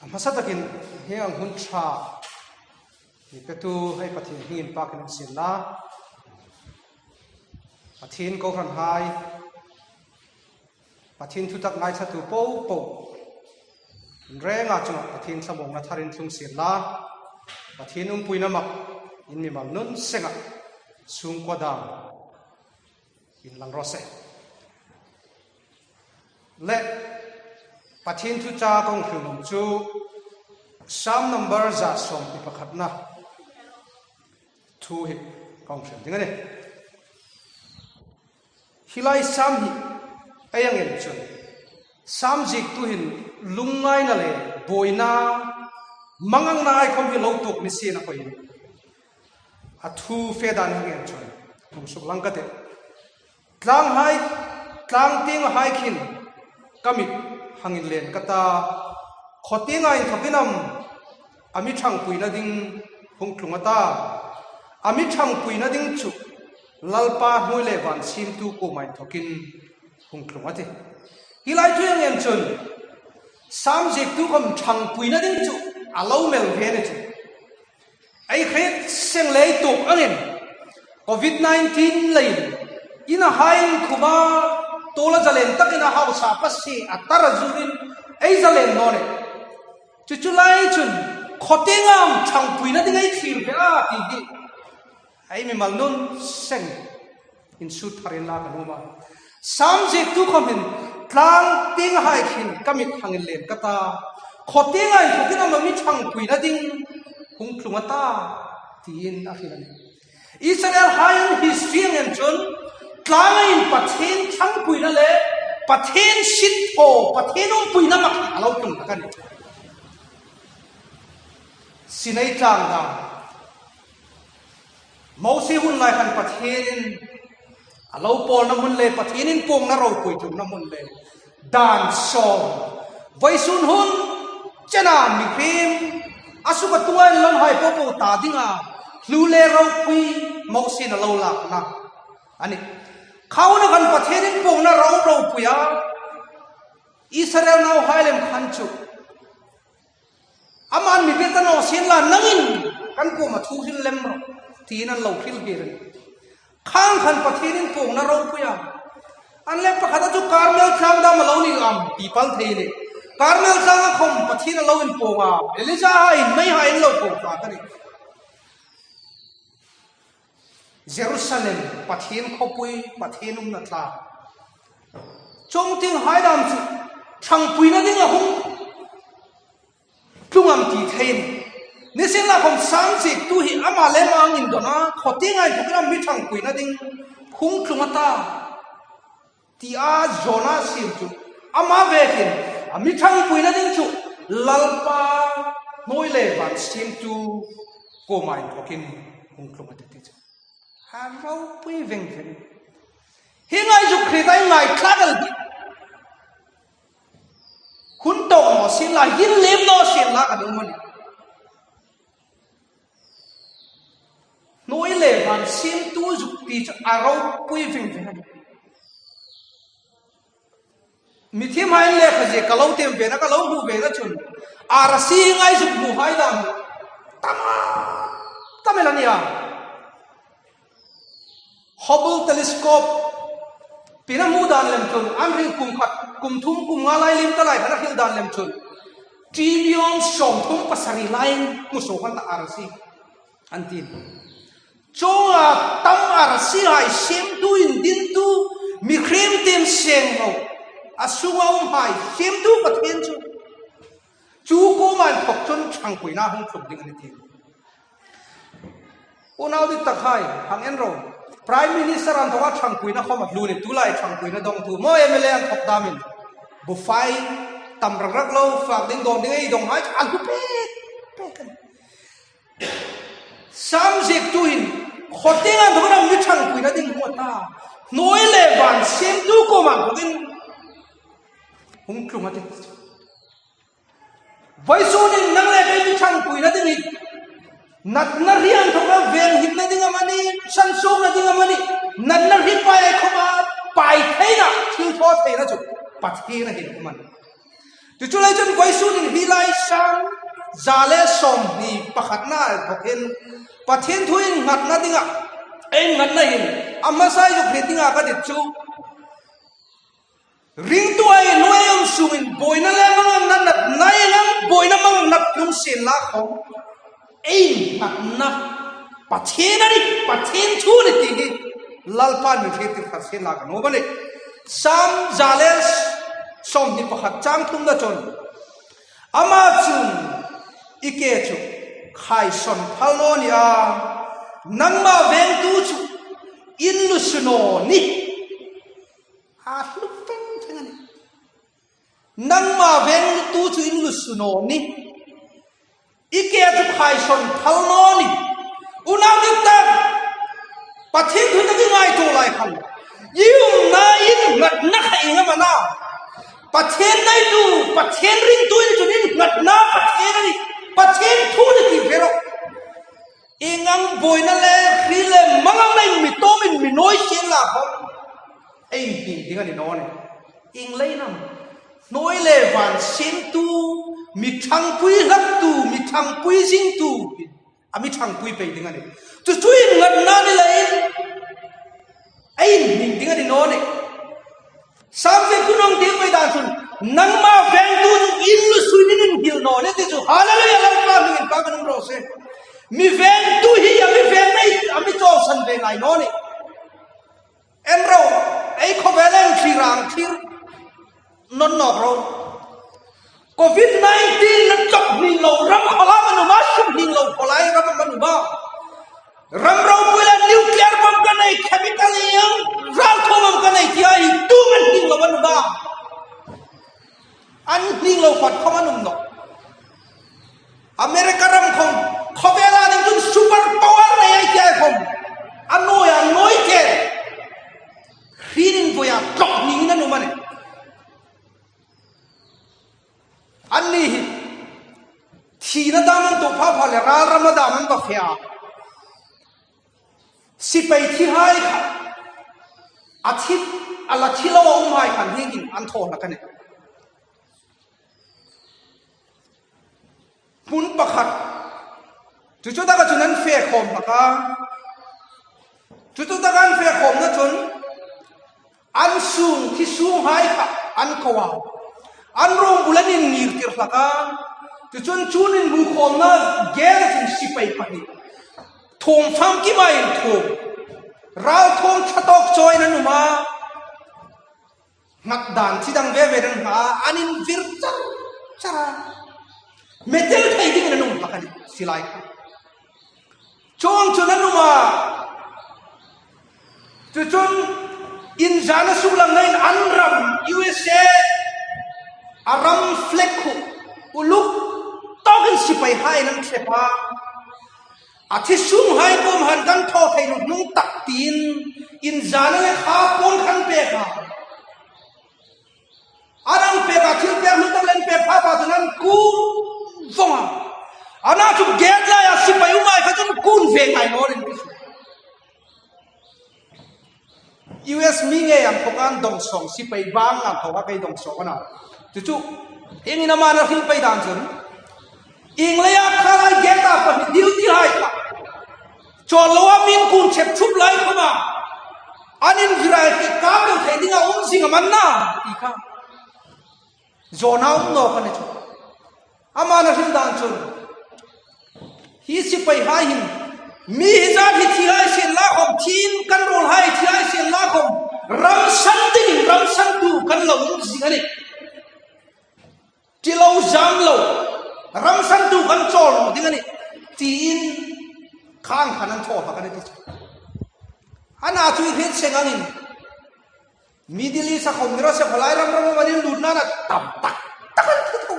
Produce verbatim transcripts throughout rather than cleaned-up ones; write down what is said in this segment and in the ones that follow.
A hmasa takin hieng ang hun ṭha mi petu hai Pathien hmingin inpakin um sien la. Pathien kohranhai, Pathien thutak ngaithlatu popo, in renga chunga Pathien thlamuongna thar inthlung sien la. Pathien umpuina mak in mimal nun senga sungkuo dam inlang raw se. Le Pathien thuchah kong hril nuom chu Sam number za sawmhni pakhatna thu hi kong hril ding a nih. Hi lai Sam hi ei hang en chun Sam ziektu hin lungngaina le buoina, mangangnahai khawm hi lo tuok ni sien a koih. A thu fe dan hang en chun hung suklang ka tih. Tlanghai, tlang tienghai khin ka mit hang inlen ka ta. Khaw tienga inthokin am a mi ṭhangpuina ding hung tlung a ta? A mi ṭhangpuina ding chu Lalpa hnuoi le van siemtu kuoma inthokin hung tlung a tih. Hi lai thu hang en chun Sam ziektu khawm ṭhangpuina ding chu a lo mel ve a ni chu. Ei hriet seng le ei tuok angin Covid nineteen leiin inahai inkhuma tuola zalen takin a hausa pasie a tara zurin ei zalen naw nih. Chu chu lai chun khaw tienga am ṭhangpuina ding ei thlir ve a ti hi ei mimal nun seng insut tharin la ka nuom a. Sam ziektu khawm hin tlang tienghai khin ka mit hang inlen ka ta. Khaw tienga inthokin am a mi ṭhangpuina ding hung tlung a ta, tiin a hril a nih. Israelhai history hang en chun tlanga in Pathien ṭhangpuina le Pathien sinthaw, Pathien umpuina mak a lo tlung tak a nih. Sinai tlang dam. Mosie hun lai khan Pathienin a lo pawlna hmun le Pathienin puongna ropui tlungna hmun le dan sawm. Vawisun hun chena mihriem a suk a tunga inlawmhai popo ta dinga hlu le ropui Mosie'n a lo lakna a nih. Kha huna khan Pathienin puongna ro ropui a, Israel nauhai lem khan chu aman mi pe ta naw sien la, nangin kan kuoma thu hril lem rawh, tiin an lo hril hlir a nih. Khang khan Pathienin puongna ropui a. An le pakhat a chu Karmel tlang dam a lo ni am ti pal thei a nih. Karmel tlanga khawm Pathien a lo inpuong a. Elijah hai, Nahai hai an lo puong ta a nih. Jerusalem, Pathien khawpui, Pathien umna tlang. Chuong tienghai dam chu ṭhangpuina dinga hung tlung am ti thei a nih. Nisienlakhawm Sam ziektu hi ama le ama hang indon a, khaw tienga inthokin am mi ṭhangpuina ding hung tlung a ta, tia Jona siem chu ama ve khin a mi ṭhangpuina ding chu Lalpa hnuoi le van siemtu kuoma inthokin hung tlung a tih ti chu a ropui veng veng. Hi ngaizuk Krista ngaithlak el hi hun tawk naw sien la, hin lem naw sien la ka dong mani. Hnuoi le van siemtu zuk ti chu a ropui veng veng a nih. Mi thiemhai lekha ziek ka lo tiem ve na, ka lo hmu ve na chun, arasi ngaizuk hmuhai dam tam a, tam el a nih a. Hubble telescope-in a hmu dan lem chun, an hril kum khat, kum thum, kum nga lai liem ta lai khan a hril dan lem chun, trillion sawmthum pasari lai hmu suok an ta arasi an ti. Chuonga tam arasihai siemtu, indintu, mihriem tiem seng lo, a sunga umhai siemtu Pathien chu, chu kuoma inthok chun ṭhangpuina hung tlung ding a nih ti. Unau dittakhai, hang en ro. Prime Minister an thoka ṭhangpuina khawm a hlu a nih, tulai ṭhangpuina dongtu. Maw M L A an thok damin bufai tam rak rak lo, fak ding, dawm ding ei donghai chu a hlu pek pek a nih. Sam ziektu hin khaw tienga inthokin am mi ṭhangpuina ding hung a ta? Hnuoi le van siemtu kuoma inthokin hung tlung a tih. Vawisunin nang le kei mi ṭhangpuina ding hi natna hri inthoka veng himna ding amanih, san suokna ding amanih, natna hri pai khawma pai theina, thil thaw theina chu Pathien a hin um a nih. Chu lai chun vawisun hin hi lai sang za le sawmhni pakhatna bawk hin Pathien thu innghatna dinga, innghatna hin a hmasa zuk hre dinga ka dit chu. Ringtu ei nuoi um sungin buoina le manganna natna, ei nang buoina manganna tlung sien la khom, ei natna Pathien a nih, Pathien thu a nih ti hi Lalpan mi hriettir khat sien la ka nuom a nih. Sam za le sawmhni pakhat chang thumna chun, ama chun i ke chu khaisawn phal naw ni a, nangma vengtu chu inlusu naw ni. A hlu peng peng a nih. Nangma vengtu chu inlusu naw ni. I ke chu khaisawn phal naw ni. Unau diktak, Pathien thu tak i ngaituo lai khan, i umna innghatna kha ieng am a na? Pathien neitu, Pathien ringtu in chun innghatna Pathien a nih, Pathien thu a nih ti ve ro. Ieng ang buoina le hri le manganna in mi tawmin mi nuoi sien la khom, ei hni ding a ni naw ni. Ieng leiin am? Hnuoi le van siemtu, mi ṭhangpui hlaktu, mi ṭhangpui zingtu, a mi ṭhangpui pei ding a nih. Chu chu innghatna ni leiin ei hni ding a ni naw ni. Sam vengtu nang ding pei dan chun, nangma vengtu chu inlusu ni, inhil naw ni ti chu. Hallelujah, Lalpa hmingin ka kan um ro se. Mi vengtu hi a mi veng nei, a mi chawlsan ve ngai naw ni. En ro, ei khawvel en thlir ang thlir nawn nawk ro. Covid nineteen-a tlawk hning lo ram khawlam an um a, sum hning lo khawlai ram an um a. Ram ropui le nuclear bomb ka nei, chemical ieng, ralthuom ka nei ti a hi tu an hning lo an um a. An hning lo phat khom an um nawh. America ram khom, khawvela ding chun super power nei ei ti a khom, a nuoi a nuoi te hriet in voi a tlawk hning an um a nih. Anni hi thina dam an tuok pha pha le ral ramna dam an va fe a. Sipai thi hai kha, a thi, a la thi lo a um hai khan hieng hin an thaw hlak a nih. Hmun pakhat, chu chu taka chun an fe khawm hlak a. Chu chu taka an fe khawmna chun an sung, thi sung hai kha an ko a. An room bul an inngirtir hlak a. Chu chun chu an inhmu khawmna gate-a chun sipai pahni, thuom famkim a inthuom, ralthuom ṭha tawk chawiin an um a. Nghat dan chi dang ve ve an hma, an invir char char a. Metel thei dingin an um hlak a nih, silai kha. Chuong chun an um a. Chu chun inzana suklang nain an ram U S A a ram flag khu uluk tawkin sipaihaiin an thlep a. A thi sunghai kuom han kan thaw thei naw hnung tak tiin inzana le kha puon khan pek a. An ang pek a, thil pek hlak tak le an pek pha pha chun an kun vong a. Ana chu gate laia sipai umhai kha chun kun ve ngai naw ring. U S mi ngei ang khawm an dong sawng, sipai bang ang khawm a kei dong sawng a na. Chu chu, ieng am a na hril pei dan chun, ieng leia kha lai gate-a pahni duty hai kha chawl loa min kun chep thup lai khawma, an invir hai khi kap lo thei dinga um zing am a na ti kha. Zawna um nawk a ni chu. Ama na hril dan chun, hi sipaihai hin mi hi zat hi thi hai sien la khawm, thin kan ruolhai thi hai sien la khawm, ram san dingin ram santu kan lo um zing a nih. Ti lo zam lo, ram santu kan chawl naw ding a nih, tiin khang khan an thaw hlak a nih ti chu. Ana chu i hriet seng angin Middle East-a khawm ni raw se, khawlai ram ram an inlutna na tam tak tak an thi tho.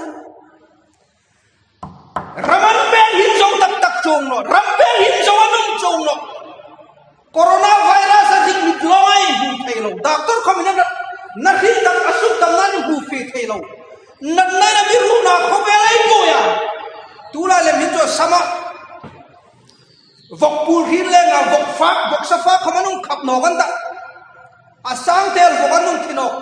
Ram an peng hin zo tak tak chuong naw, ram peng hin zo an um chuong naw. Coronavirus-a hring mit lawnga inhmu thei lo. Doctor khawmin a na, na hring tak a suk dam nan inhmu fe thei lo. Natna le mi ruotna khawvel ei buoi a. Tulai le mi chu a sama. Vawk pul hring lenga, vawk fak, vawksa fak khawm an hung khap nawk an ta. A sang tel vawk an hung thi nawk.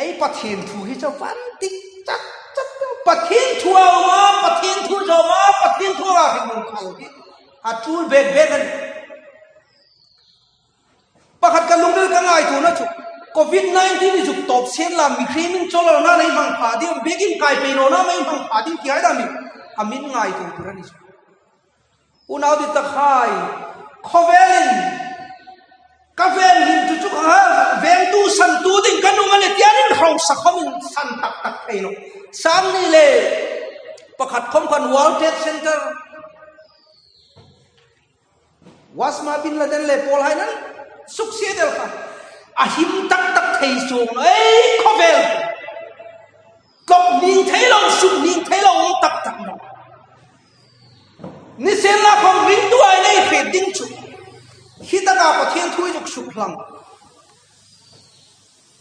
Ei Pathien thu hi chu van tik Chat, chat, Pathien thu a um a, Pathien thu zawm a, Pathien thu a hring hung khal hi a tul bek bek a nih. Pakhat ka lungril ka ngaituona chu, covid nineteen hi zuk tawp sien la, mihriem inchawlalna nei hmang pha ding, biekin kai pei nawna nei hmang pha ding ti hai dam hi a min ngaituo tur a ni chu. Unau dit tak hai, khawvelin ka veng him chu chu kha, vengtu santu ding ka nuom a nih ti an inhrosa khawmin san tak tak thei naw. Sangni le pakhat khawm khan World Trade Center, Osama bin Laden le pawl hai nan suksie del kha. A him tak tak thei chuong naw ei khawvel. Tlawk ning thei lo, suk ning thei lo um tak tak naw. Nisienlakhawm ringtu ei nei hriet ding chu, hi taka Pathien thu hi zuk suk hlang.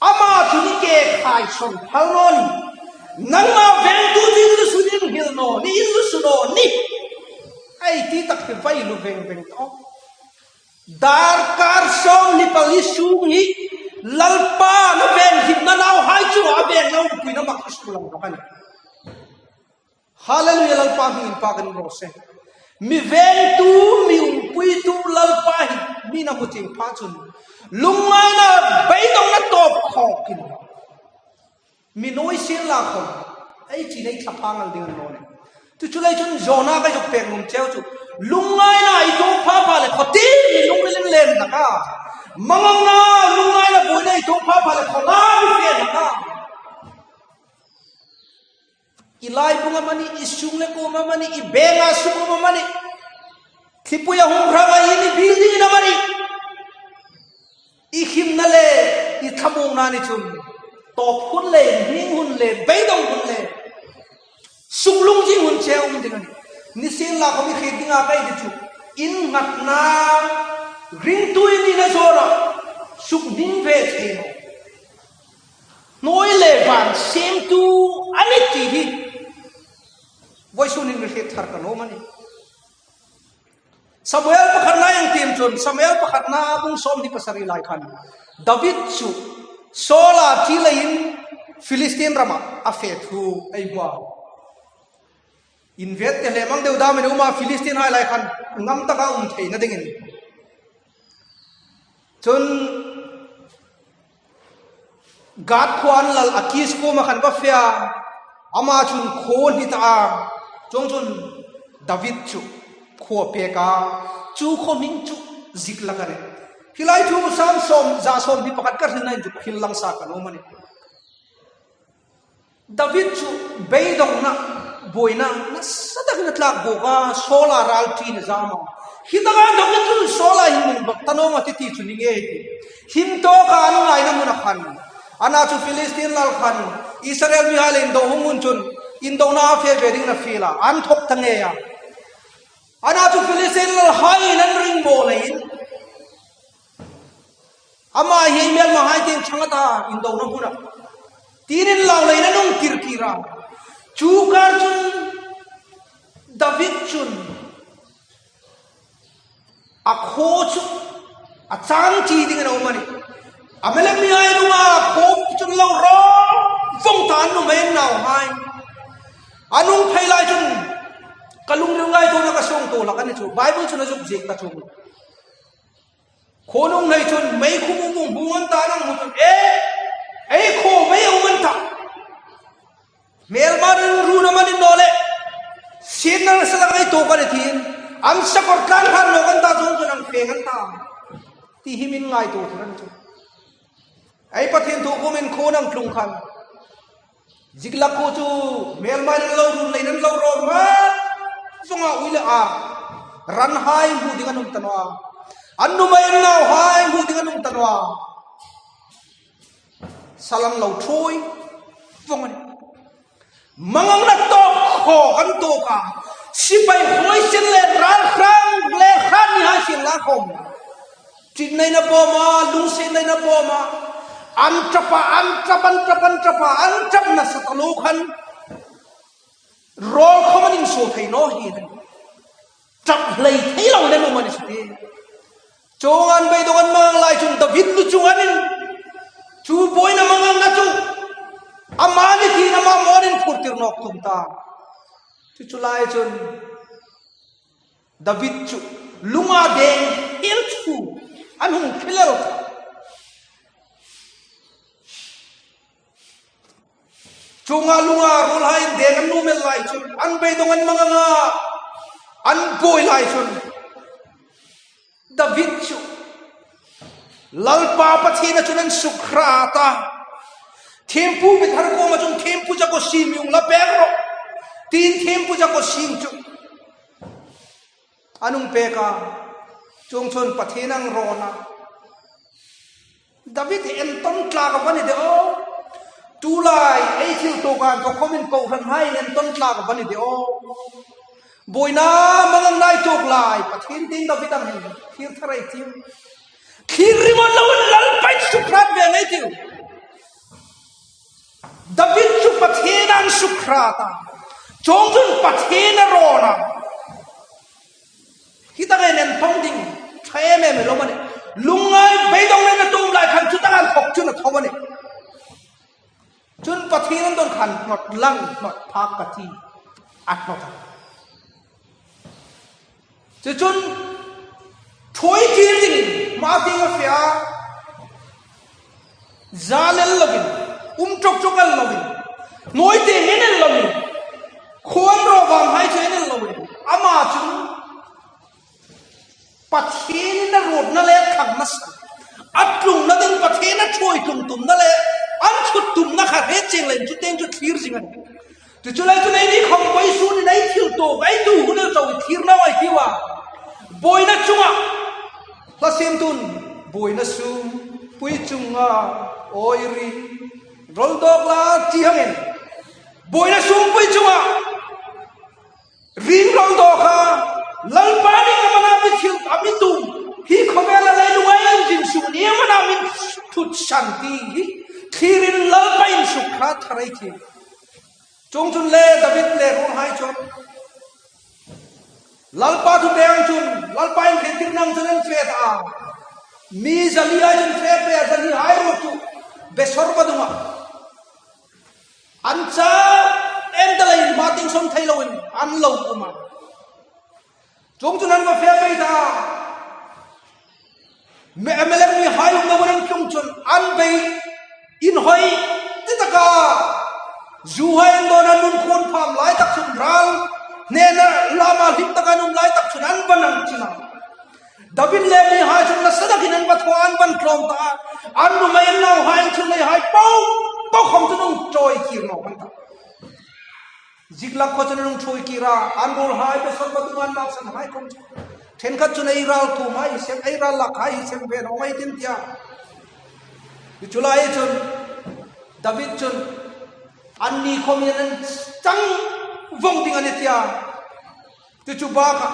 Ama chu ni ke khai sawn phal naw ni. Nangma vengtu chu inlusun inhil naw ni, inlusu naw ni, ei ti tak hi vai lu veng veng ta. Darkar sawmhni pali sung hi Lalpa na veng himna nauhai chu a veng lo puina mak hi suk lang bawk a nih. Hallelujah, Lalpa hming inpâkin raw se. Mi vengtu, mi umpuitu Lalpa hi mi na hmu chieng pha chun lungngaina beidongna tawp khawkin mi nuoi sien la khawm ei chin ei thlaphang ngal ding a ni naw nih. Chu chu lei chun Jona ka zuk pek nuom cheu chu, lungngaina i tuok pha pha le khaw ti mi lungril inlen hlak a, mangangna lungngaina buoina i tuok pha pha le khaw la mi fe hlak a. I laibung amanih, i sung le kuom amanih, i benga suk um amanih, thlipuia hung hrang a i ni building amanih, i himna le i thlamuongna ni chun tawp hun le, hming hun le, beidong hun le, suk lunginzing hun che um ding a nih. Nisienlakhawm i hriet dinga ka ti chu, innghatna, ringtu i nina zawra suk ning ve thei naw, hnuoi le van siemtu a nih ti hi vawisun hin mi hriet thar ka nuom a nih. Samuel pakhatna ei tiem chun, Samuel pakhatna bung sawmhni pasari lai khan David chu Saula thi leiin Philistine rama a fe thu ei hmu a. Invette hle mang deu dam a ni um a, Philistine hai lai khan ngam taka um theina dingin. Chun Gath khuoa lal Akis kuoma khan va fe a, ama chun khuo hni ta a, chuongchun David chu khuo a pek a, chu khuo hming chu Ziklag a nih. Hi lai thu Sam sawm, za sawmhni pakhat ka hrilna hin chu hril lang sa ka nuom a nih. David chu beidongna, buoina nasa takin a tlak bawk a, Saula ral ṭina zam a. Hi taka David chun Saula hin mi bak ta naw a ti ti chu ni ngei ti. Him tawka an ngaina hmuna khan, ana chu Philistine lal khan Israel mihai le indo hung hun chun indona a fe ve dingin a fiel a, an thawk ta ngei a. Ana chu Philistine lalhaiin an ring maw leiin, ama hi hmelmahai tieng ṭhang a ta, indona hmuna, tiin inlau leiin an hung tir kir a. Chu kar chun David chun a khuo chu a chang chi dingin a um a nih. Amalek mihai lunga khuo chun lo raw vawng ta, an nuhmei an nauhai. An hung phei lai chun ka lungril ngaituona ka suongtuo hlak a ni chu. Bible chun a zuk ziek ta chu. Khuo nung nei chun mei khum um um hmu an ta, an hmu chun, e, ei khuo mei um an ta. Hmelma run run amanih naw le, sietna nasa tak ei tuok a nih tiin, an sakawr tlan khan nawk an ta, chuongchun an feng an ta, ti hi min ngaituo thar a ni chu. Ei Pathien thu kuomin khuo an tlung khan, Ziklag khuo chu hmelmahai lo run leiin an lo raw ma, zawnga ui le a, ranhai hmu ding an um ta naw a, an nuhmei an nauhai hmu ding an um ta naw a. Sal an lo ṭhuoi vawng a nih. Mangangna tawp khawk an tuok a, sipai huoisen le ral hrang le hran mihai sien la khawm, ṭitnain a bawm a, lungsietnain a bawm a, an ṭap a, an ṭap, an ṭap, an ṭap a, an ṭap nasa taluo khan rawl khawm an insuo thei naw hi. Ṭap hlei thei loin an um a ni si. Chuong an beidong an mangang lai chun David lu chunga hin chu buoina mangangna chu Ama ni tiin ama mawnin phurtir nawk tum ta. Chu chu lai chun David chu lunga deng hiel chu an hung thilel. Chunga lunga ruolhai deng an nuom el lai chun, an beidong an mang anga, an buoi lai chun David chu Lalpa Pathiena chun an suk hrat a. Thiempu mi thar kuoma chun thiempu chak a si mi hung la pek ro, tiin thiempu chak a si chu an hung pek a. Chuongchun Pathien an rawn a. David hi entawn tlak a va ni de aw. Tulai ei thil tuok an ko khomin kohranhai entawn tlak a va ni de aw. Buoina mangang nai tuok lai Pathien ding David ang hin thlir thar ei tiu. Thlir ringawt loin Lalpa'n suk hrat ve ngei tiu. David chu Pathien an suk hrat a. Chuongchun Pathien a rawn a. Hi tak ei entawn ding ṭha em em lo mani. Lungngai beidong le na tum lai khan chu tak an thok chu na thaw mani. Chun Pathien an dawn khan hnawt lang hnawt phak ka ti. A hnawt a. Chu chun ṭhuoi kir dingin hma tieng a fe a. Zan el lovin, um ṭawk ṭawk el lovin, hnuoi tieng en el lovin, khuo an raw vang hai chu en el lovin, ama chu Pathienin a ruotna le thangna san, a tlungna ding Pathien a ṭhuoi tlung tumna le an chhut tumna kha hre chieng leiin chu tieng chu thlir zing a nih. Chu chu lai chu nei ni khawm vawisun ni nei thil tuok ei tu hun el chau thlir naw ei tiu a. Buoina chunga hla siemtun buoina sungpui chunga awi ri rawl dawk la ti hangin buoina sungpui chunga ring rawl dawk a, Lalpa ding a mana mi thil a mi tum hi khawvela leilunga inzin suk ni a mana min thut san ti hi thlirin Lalpa'n suk hrat thar ei ti. Chuongchun le David le ruolhai chun Lalpa thu te ang chun, Lalpa inthlentirna ang chun an fe ta a. Mi zali hai chun fe pe, zali hai ruok chu Besor vadunga an chau em ta leiin hma tieng sawn thei loin an lo um a. Chuongchun an va fe pei ta. Mi Amalek mihai umna vawn an tlung chun an bei inhawi ti taka zu hai an dawn a, nun khuon pham lai tak chun ral hnena lama hlim taka an um lai tak chun an va nang chila. David le mihai chun nasa takin an va thaw an va tlawm ta. An nuhmei an nauhai an thil neihai po po khawm chu an hung ṭhuoi kir nawk an ta. Ziklag khuo chun an hung ṭhuoi kir a, an ruolhai Besor vadung an maksan hai khawm chu. Ṭhenkhat chun ei ral tum hai hi seng, ei ral lak hai hi seng ve naw mei tin tia. Chu lai chun David chun anni khawmin an chang vawng ding a ni tia. Chu chu bakah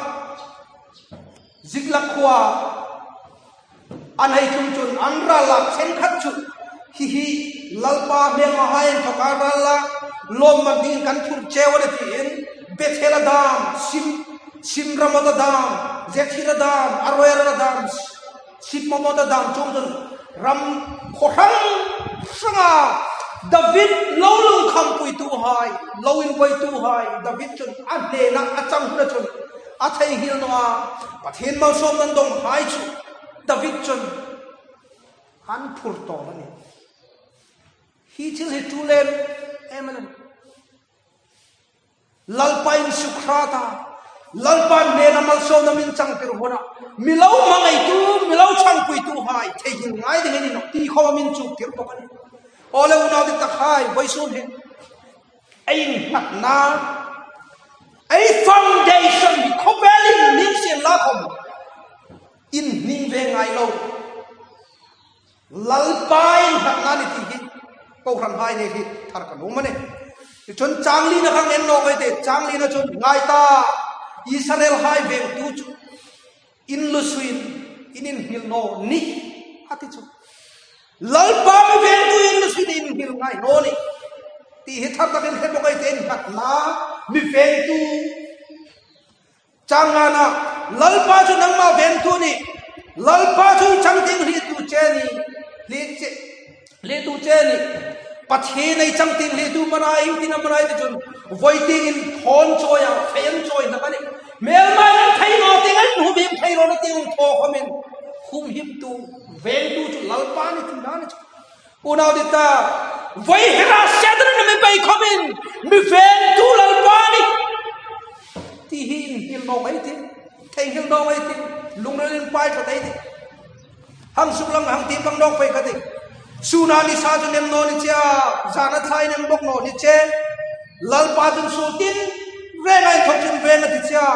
Ziklag khuoa an hei tlung chun an ral lak ṭhenkhat chu hi hi Lalpa hmelmahai inthawka ral la lawmman dingin kan thur cheu a nih tiin Bethel a dam, Sim, Sim Ramoth a dam, Jathir a dam, Aroer a dam, Sim Ramoth a dam chuongchun ram khawhrang hranga David lo lungkhampuituhai, lo inbuoituhai, David chun a hnena a chang huna chun a theinghil naw a, Pathien malsawmna an dawnghai chu David chun an phur tawl a nih. Hi thil hi ṭul em em a nih. Lalpa insuk hrat a, Lalpa hnena malsawmna min changtir huna mi lo hmangaitu, mi lo changpuituhai theinghil ngai ding a ni nawh ti khawm a min chuktir bawk a nih. Aw le unau ditakhai, vawisun hin ei innghatna, ei foundation hi khawvelin hming sien la khawm inhming ve ngai lo. Lalpa innghatna ni ti hi kohranhai nei hi thar ka nuom a nih. Chun chang lina khan en nawk ei tih, chang lina chun ngai ta, Israelhai vengtu chu in lusuin in inhmil naw nih a ti chu. Lalpa mi vengtu in lusuin in inhmil ngai naw nih ti hi thar takin hre bawk ei tih, innghatna, mi vengtu. Chang ngana, Lalpa chu nangma vengtu a nih. Lalpa chu i chang tieng hlitu che a nih. Hli che, hlitu che a nih. Pathien ei chang tin hlitu mana, ieng tin am a na ei ti chun, voi tieng inthawn chawi a, fei an chawi hlak a nih. Hmêlma an thei naw tieng, an humhim thei nawna tieng thaw khawmin, humhimtu, vêngtu chu Lalpa a nih ti a ni chu. Unau dit ta, voi hera Setana mi pei khawmin, mi vêngtu Lalpa a nih ti hi inhil naw ei tih, theinghil naw ei tih, lungril inpai ṭhat ei tih. Hang suklang hang tieng pang nawk pei ka tih. Sûna nisa chu nem naw ni che a, zana thlai nem bawk naw ni che. Lalpa chun suol tinrenga inthok chun vêng a ti che a.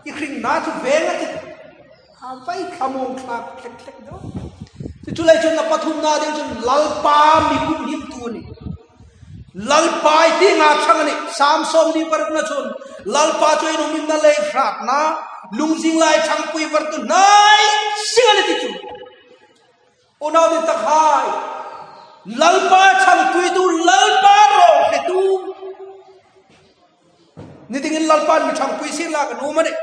I hringna chu vêng a tih. A vai thlamuong thlak thlek thlek deu. Chu chu lai chun a pathumna ding chun Lalpa mi humhimtu a nih. Lalpa ei ti nga chang a nih. Sam sawmli parukna chun Lalpa chu ei humhimna le hratna, lungzing lai changpui vartu hnai zing a nih ti chu. Unau dit ta hai, Lalpa changpuitu, Lalpa raw hretu. Ni dingin Lalpan mi changpui sien la ka nuom a nih.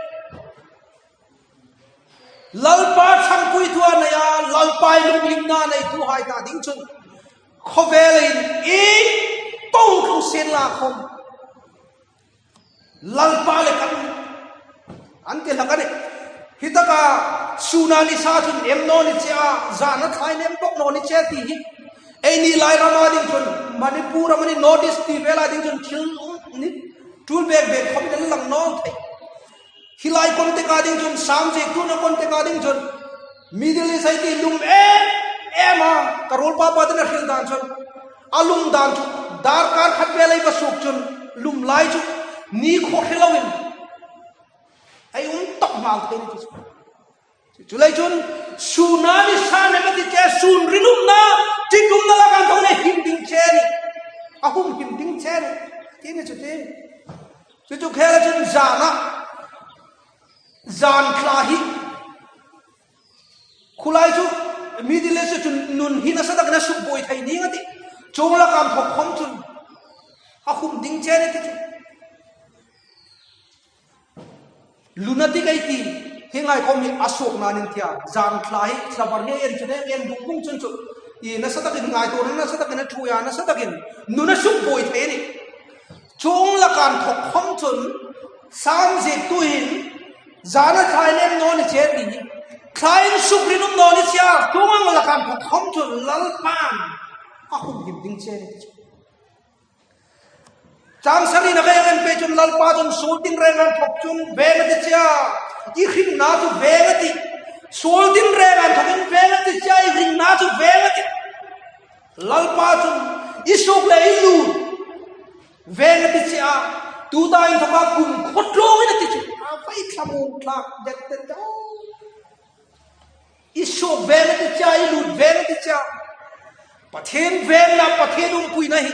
Lalpa changpuitu a nei a, Lalpa ei humhimna neituhai ta ding chun, khawvelin ieng po tlung sien la khawm, Lalpa le kan an ti hlak a nih. Hi taka sûna nisa chun nem naw ni che a, zana thlai nem bawk naw ni che ti hi, eini lai rama ding chun, Manipur amanih North East ti vela ding chun thil um ni, tul bek bek khawmin an lang naw thei. Hi lai context-a ding chun, Sam ziektu na context-a ding chun, Middle East ei ti lum em em a, ka ruolpa pa ten a hril dan chun, a lum dan chu, darkar khat vel ei va suok chun, lum lai chu, ni khaw hre loin ei um tawk nghal thei ni chu. Chu lai chun, sûna nisa nem a ti che, sûn rinumna, ṭitumna laka inthok le him ding che a nih. A humhim ding che a nih. Ti ni chu ti. Chu chu khela chun zana, zan thla hi, khulai chu, Middle East chu nun hi nasa takin a sukbuoi thei ning a tih. Chuong laka inthok khawm chun a hum ding che a nih ti chu. Lunatic ei ti, hi ngai khawm hi a suokna ning thei a, zan thla hi, thla var hi ei en chun, ei en dung vung chun chu, i nasa takin ngaituo, nasa takin a ṭhuoi a, nasa takin nun a sukbuoi thei a nih. Chuong laka inthok khawm chun, Sam ziektu hin, zana thlai nem naw ni che ti hi, thlai insuk rinum naw ni che a, chuong ang laka inthok khawm chun, Lalpan a humhim ding che a nih ti chu. Chang sarina ka hang en pei chun Lalpa chun suol tinrenga inthok chun vêng a ti che a, i hringna chu vêng a tih. Suol tinrenga inthok chun vêng a ti che a, i hringna chu vêng a tih. Lalpa chun i suok le i lût vêng a ti che a, tuta inthoka kumkhuo tlungin a ti chu. A vai thlamuong thlak det det deu. I suok vêng a ti che a, i lût vêng a ti che a. Pathien vêngna, Pathien umpuina hi,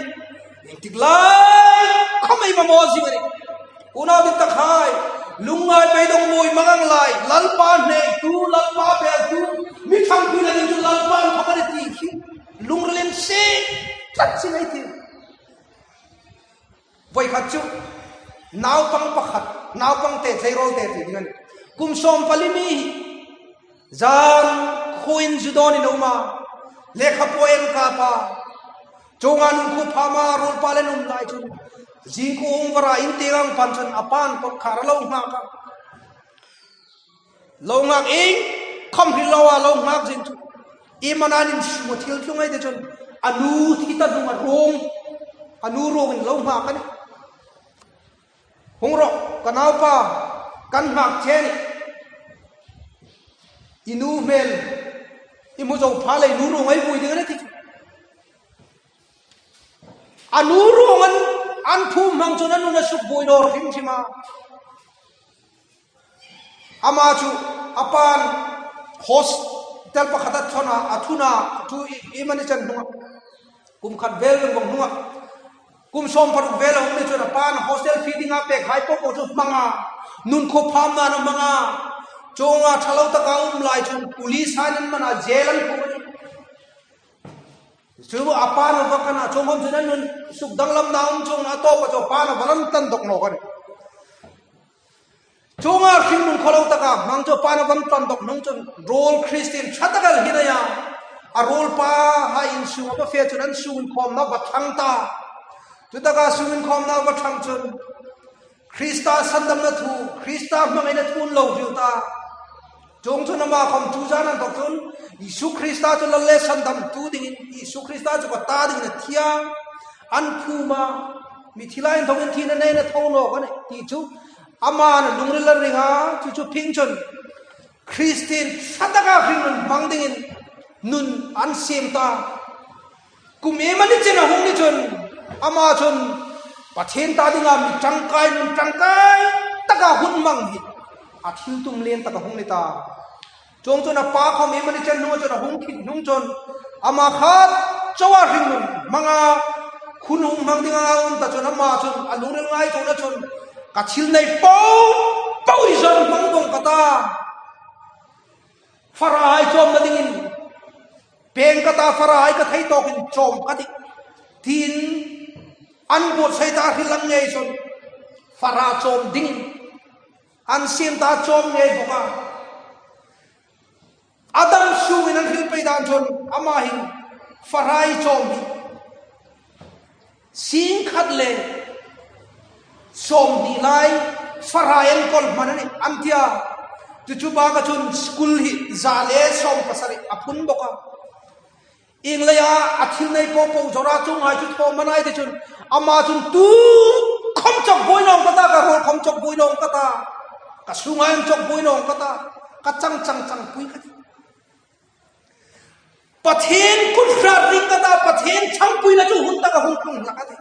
ieng tik lai khawm ei mamaw zing a nih. Unau dit ta hai, lungngai beidong mawi mang ang lai, Lalpa hneitu, Lalpa beltu, mi ṭhangpuina ding chu Lalpa inthok a nih ti hi, lungril insiet tlat zing ei tih. Voi khat chu, naupang pakhat, naupang te, tleirawl te ti ding a nih. Kum sawmpali mi hi, zan khuoin zu dawnin a um a, lekha po en kap a, chuonga nun khuo pham a, ruolpa le nun lai chun, zing khuo hung var a, in tieng ang pan chun, a pa'n kawtkhar a lo nghak a. Lo nghak ieng khawm hril lo a, lo nghak zing chu. Iem a na nih, sum a thil tlung ei ti chun, a nu thi ta hnunga ruong, a nu ruongin lo nghak a nih. Hung rawh, ka naupa, kan nghak che a nih. I nu hmel i hmu zo pha leh i nu ruong ei vuoi ding a nih ti chu. A nu ruong an, an phum hmang chun a nun a sukbuoi naw hrim hrim a. Ama chu a pa'n hostel pakhat a thawn a, a thun a, a thu i, i mani chan hnunga. Kum khat vel vong hnunga. Kum sawmparuk vel a hung ni chun a pa'n hostel fee dinga pêkhai po po chu hmang a. Nun khuo phamna'n a hmang a. Chuonga ṭha lo taka um lai chun police-in an man a, jail an khum a. Chu a pa'n a va kan a, chuong khawm chun a nun sukdanglamna um chuongin a tawpa chu a pa'n a va lan tlan dawk nawk a nih. Chuonga hringnun khawlo taka hmang chu a pa'n a va tlan dawk hnung chun ruol Kristien ṭha tak el hi a nei a. A ruolpahai insung a va fe chun an sung inkhawmna va thang ta. Chutaka sung inkhawmna va thang chun Krista sandamna thu, Krista hmangaina thu an lo hril ta. Chuongchun ama khawm chu zan inthawk chun Isu Krista chu Lal le sandamtu dingin, Isu Krista chu ka ta dingin a thi a, an phum a, mithi lai inthawkin thina neiin a tho nawk a nih ti chu aman a lungrila a ring a, chu chu phing chun Kristien ṭha taka hringnun hmang dingin nun an siem ta. Kum iemani chen a hung ni chun ama chun Pathien ta dinga mi ṭangkai, nun ṭangkai taka hun hmang hi a thiltum lien taka hung ni ta. Chuongchun a pa khawm iemani chen hnunga chun a hung khit hnung chun ama kha chauha hringnun hmanga hun hung hmang dinga a um ta chun ama chun a lungril ngaituona chun ka thil nei po po hi zawng hmang vawng ka ta. Farahai chawmna dingin peng ka ta, farahai ka thei tawkin chawm ka tih, tiin an buotsai ta. Hril ang ngei chun fara chawm dingin an siem ta, chawm ngei bawk a. Adam sungin an hril pei dan chun ama hin farahai chawm hi sing khat le sawmhni lai farahai enkawl hman a nih an ti a. Chu chu baka chun school hi za le sawm pasari a phun bawk a. Ieng leia a thil nei po po zawra chuonghai chu thaw hman a ni ti chun ama chun tu khawm chawk buoi nawng ka ta, ka ruol khawm chawk buoi nawng ka ta, ka sunghai chawk buoi nawng ka ta, ka chang chang changpui ka tih. Pathien kut hrat ring ka ta, Pathien changpuina chu hun taka hung tlung hlak a tih.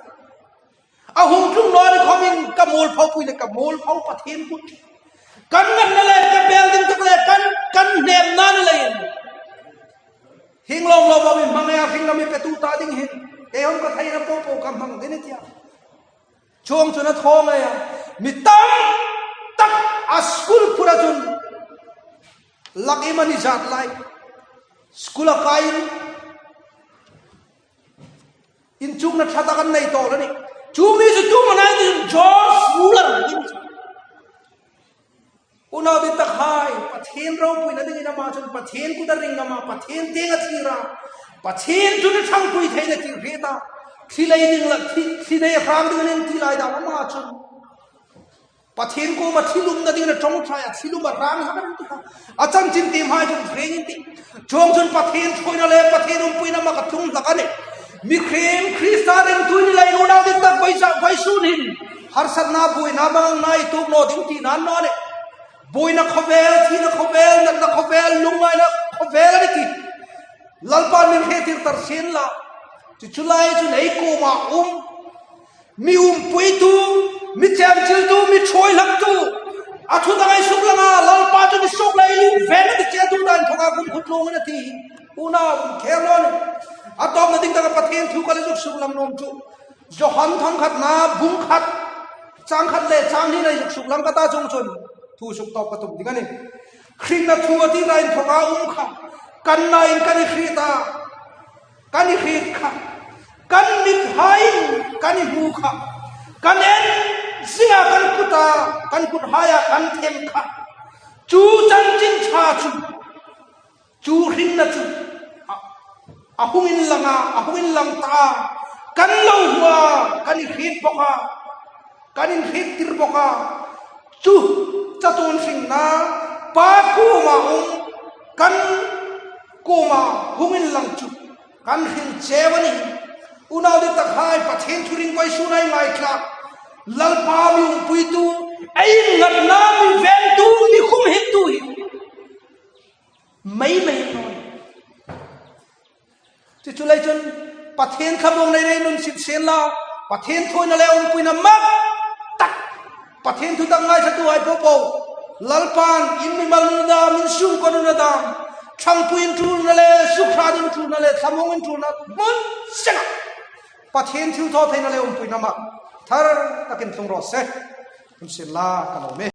A hung tlung naw ni khawmin ka mualphopui le ka mualpho Pathien kut. Kan ngatna le ka bel ding tak le kan, kan hnepna ni leiin hieng lawm lawm a mi hmang a, hringnun mi petu ta ding hin kei khawm ka theina po po ka hmang ding a nih tia. Chuongchun a thaw ngei a, mi tam tak a school phura chun lak iemani zat lai school-a kaiin inchukna ṭha tak an nei tawk a nih. Chu mi chu tu hmana hin George Muller in chu. Unau dittakhai, Pathien ropuina dingin ama chun Pathien kuta ring ngam a, Pathien tienga thlir a, Pathien chun a ṭhangpui theina ti hriet a, thli lei ding la, thli, thli nei hrang ding a nih ti lai dam ama chun Pathien kuoma thil umna dingin a ṭawngṭai a, thil um a hrang hlak a nih ti kha a chanchin tiemhai chun hre ngei a tih. Chuongchun Pathien thuoina le Pathien umpuina hmaa ka tlung hlak a nih. Mihriem Krista ringtu ni leiin unau dittak vawisun, vawisun hin harsatna buoina hmang a ni tuok naw ding tina a ni naw a nih. Buoina khawvel, thina khawvel, natna khawvel, lungngaina khawvel a ni ti Lalpan mi hretir tar sien la. Chu chu lai chun ei kuoma um, mi umpuitu, mi chemchiltu, mi thuoi hlaktu, a thu dang ei suk langa Lalpa chu mi suk lei lung ven a ti che tu dan thonga kum khut lung a ni ti. Unau, khel naw nih. A tawpna ding taka Pathien thu ka lo zuk suklang nuom chu Johan thawng khatna bung khat chang khat le chang hni ei zuk suklang ka ta, chuongchun thu suk tawp ka tum ding a nih. Hringna thu a ti lai inthoka um kha. Kan nain kan hriet a, kan hriet kha. Kan mithaiin kan hmu kha. Kan en zinga kan kuta, kan kuthaia kan them kha. Chu chanchin ṭha chu, chu hringna chu a, a hung inlang a, a hung inlang ta a, kan lo hmu a, kan hriet bawk a, kan inhriettir bawk a. Chu chatuon hringna Pa kuoma um, kan kuoma hung inlang chu kan hril cheu a nih. Unau dittakhai, Pathien thuring vawisuna ei ngaithlak, Lalpa mi umpuitu, ei innghatna mi vengtu, mi humhimtu hi mei mei naw. Chu chu lai chun Pathien thlamuongna ei nun sit sien la, Pathien thuoina le umpuina mak tak, Pathien thutak ngaithlatuhai po po, Lalpan in mimal nuna dam, in sungkuo nuna dam, ṭhangpui in ṭul nuna le, sukhrat in ṭul nuna le, thlamuong in ṭul nuna hmun senga Pathien thilthawtheina le umpuina mak thar takin tlung raw se. Hun sien la ka lawm e.